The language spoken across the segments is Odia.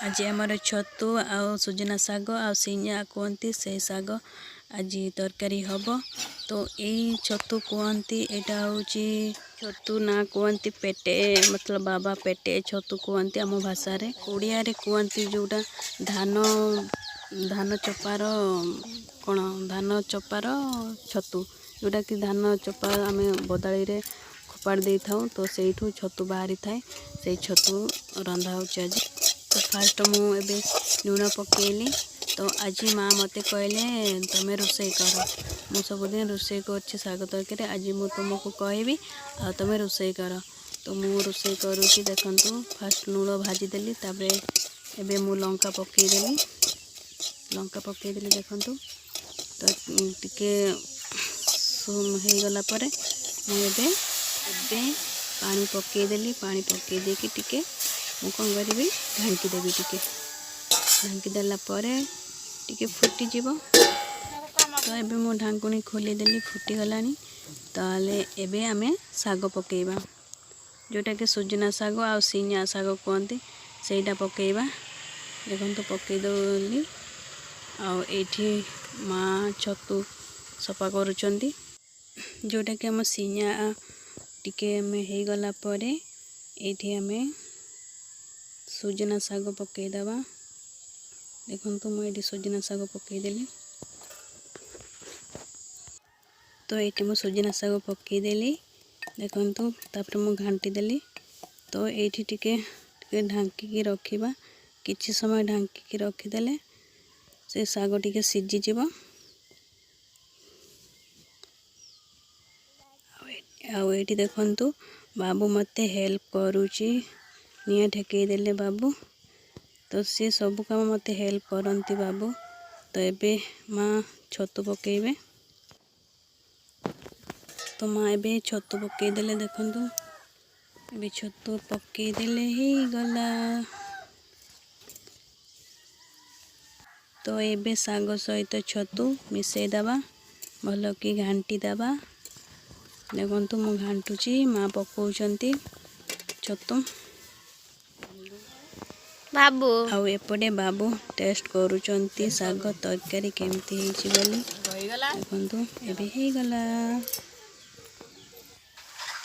ଆଜି ଆମର ଛତୁ ଆଉ ସୁଜନା ଶାଗ ଆଉ ସିଞ୍ଜା କୁହନ୍ତି, ସେଇ ଶାଗ ଆଜି ତରକାରୀ ହେବ। ତ ଏଇ ଛତୁ କୁହନ୍ତି, ଏଇଟା ହେଉଛି ଛତୁ ନା କୁହନ୍ତି ପେଟେ, ମତଲବ ବାବା ପେଟେ ଛତୁ କୁହନ୍ତି ଆମ ଭାଷାରେ। ଓଡ଼ିଆରେ କୁହନ୍ତି ଯେଉଁଟା ଧାନ ଧାନ ଚୋପାର କ'ଣ, ଧାନ ଚୋପାର ଛତୁ, ଯେଉଁଟାକି ଧାନ ଚୋପା ଆମେ ବଦାଳିରେ ଫୋପାଡ଼ି ଦେଇଥାଉ, ତ ସେଇଠୁ ଛତୁ ବାହାରିଥାଏ। ସେଇ ଛତୁ ରନ୍ଧା ହେଉଛି ଆଜି। ତ ଫାଷ୍ଟ ମୁଁ ଏବେ ଲୁଣ ପକାଇଲି। ତ ଆଜି ମା ମୋତେ କହିଲେ, ତୁମେ ରୋଷେଇ କର, ମୁଁ ସବୁଦିନ ରୋଷେଇ କରୁଛି ଶାଗ ତରକାରୀ, ଆଜି ମୁଁ ତୁମକୁ କହିବି ଆଉ ତୁମେ ରୋଷେଇ କର। ତ ମୁଁ ରୋଷେଇ କରୁଛି, ଦେଖନ୍ତୁ। ଫାଷ୍ଟ ଲୁଣ ଭାଜିଦେଲି, ତାପରେ ଏବେ ମୁଁ ଲଙ୍କା ପକାଇଦେଲି। ଲଙ୍କା ପକାଇଦେଲି, ଦେଖନ୍ତୁ। ତ ଟିକେ ହେଇଗଲା ପରେ ମୁଁ ଏବେ ପାଣି ପକାଇଦେଲି। ପାଣି ପକାଇ ଦେଇକି ଟିକେ ମୁଁ କ'ଣ କରିବି, ଢାଙ୍କି ଦେବି। ଟିକେ ଢାଙ୍କି ଦେଲା ପରେ ଟିକେ ଫୁଟିଯିବ। ତ ଏବେ ମୁଁ ଢାଙ୍କୁଣୀ ଖୋଲିଦେଲି, ଫୁଟିଗଲାଣି। ତାହେଲେ ଏବେ ଆମେ ଶାଗ ପକାଇବା, ଯେଉଁଟାକି ସୁଜନା ଶାଗ ଆଉ ସିଞ୍ଜା ଶାଗ କୁହନ୍ତି, ସେଇଟା ପକାଇବା। ଦେଖନ୍ତୁ, ପକାଇଦେଲି। ଆଉ ଏଇଠି ମା ଛତୁ ସଫା କରୁଛନ୍ତି। ଯେଉଁଟାକି ଆମ ସିଞ୍ଜା ଟିକେ ଆମେ ହେଇଗଲା ପରେ ଏଇଠି ଆମେ ସୁଜନା ଶାଗ ପକାଇଦେବା। ଦେଖନ୍ତୁ, ମୁଁ ଏଇଠି ସୁଜନା ଶାଗ ପକାଇଦେଲି। ତ ଏଇଠି ମୁଁ ସୁଜନା ଶାଗ ପକାଇଦେଲି, ଦେଖନ୍ତୁ। ତାପରେ ମୁଁ ଘାଣ୍ଟି ଦେଲି। ତ ଏଇଠି ଟିକେ ଟିକେ ଢାଙ୍କିକି ରଖିବା। କିଛି ସମୟ ଢାଙ୍କିକି ରଖିଦେଲେ ସେ ଶାଗ ଟିକେ ସିଝିଯିବ। ଆଉ ଏଇଠି ଦେଖନ୍ତୁ, ବାବୁ ମୋତେ ହେଲ୍ପ କରୁଛି। ନିଆଁ ଠେକେଇ ଦେଲେ ବାବୁ। ତ ସିଏ ସବୁ କାମ ମୋତେ ହେଲ୍ପ କରନ୍ତି ବାବୁ। ତ ଏବେ ମା ଛତୁ ପକାଇବେ। ତ ମା ଏବେ ଛତୁ ପକାଇଦେଲେ, ଦେଖନ୍ତୁ। ଏବେ ଛତୁ ପକାଇଦେଲେ, ହେଇଗଲା। ତ ଏବେ ଶାଗ ସହିତ ଛତୁ ମିଶାଇଦେବା, ଭଲକି ଘାଣ୍ଟି ଦେବା। ଦେଖନ୍ତୁ, ମୁଁ ଘାଣ୍ଟୁଛି, ମା ପକାଉଛନ୍ତି ଛତୁ। ବାବୁ। ଆଉ ଏପଟେ ବାବୁ ଟେଷ୍ଟ କରୁଛନ୍ତି ଶାଗ ତରକାରୀ କେମିତି ହେଇଛି ବୋଲି। ଦେଖନ୍ତୁ, ଏବେ ହେଇଗଲା।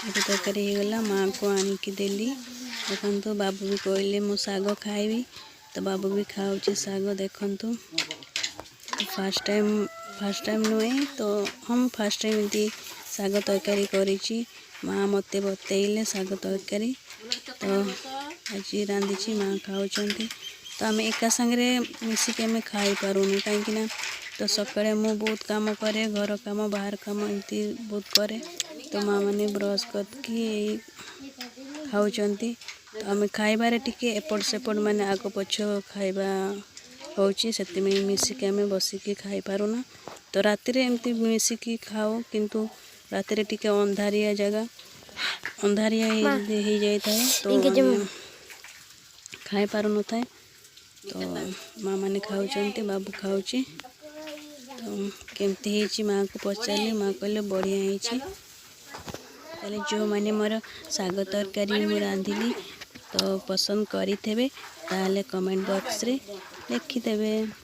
ଏବେ ତରକାରୀ ହେଇଗଲା, ମାଆକୁ ଆଣିକି ଦେଲି। ଦେଖନ୍ତୁ, ବାବୁ ବି କହିଲେ ମୁଁ ଶାଗ ଖାଇବି। ତ ବାବୁ ବି ଖାଉଛି ଶାଗ, ଦେଖନ୍ତୁ। ଫାଷ୍ଟ ଟାଇମ୍ ନୁହେଁ ତ, ହଁ, ମୁଁ ଫାଷ୍ଟ ଟାଇମ୍ ଏମିତି ଶାଗ ତରକାରୀ କରିଛି। ମା ମୋତେ ବତେଇଲେ ଶାଗ ତରକାରୀ, ତ ଆଜି ରାନ୍ଧିଛି, ମା ଖାଉଛନ୍ତି। ତ ଆମେ ଏକା ସାଙ୍ଗରେ ମିଶିକି ଆମେ ଖାଇପାରୁନୁ, କାହିଁକି ନା ତ ସକାଳେ ମୁଁ ବହୁତ କାମ କରେ, ଘର କାମ, ବାହାର କାମ ଏମିତି ବହୁତ କରେ। ତ ମା ମାନେ ବ୍ରସ୍ କରିକି ଏଇ ଖାଉଛନ୍ତି। ତ ଆମେ ଖାଇବାରେ ଟିକେ ଏପଟ ସେପଟ, ମାନେ ଆଗ ପଛ ଖାଇବା ହେଉଛି, ସେଥିପାଇଁ ମିଶିକି ଆମେ ବସିକି ଖାଇପାରୁନା। ତ ରାତିରେ ଏମିତି ମିଶିକି ଖାଉ, କିନ୍ତୁ ରାତିରେ ଟିକେ ଅନ୍ଧାରିଆ ଜାଗା, ଅନ୍ଧାରିଆ ହେଇଯାଇଥାଏ, ତ ଆମେ ଖାଇପାରୁନଥାଏ। ତ ମା ମାନେ ଖାଉଛନ୍ତି, ବାବୁ ଖାଉଛି। ତ କେମିତି ହେଇଛି ମାଆକୁ ପଚାରିଲି, ମା କହିଲେ ବଢ଼ିଆ ହେଇଛି। ତାହେଲେ ଯେଉଁମାନେ ମୋର ଶାଗ ତରକାରୀ ମୁଁ ରାନ୍ଧିଲି ତ ପସନ୍ଦ କରିଥିବେ, ତାହେଲେ କମେଣ୍ଟ ବକ୍ସରେ ଲେଖିଦେବେ।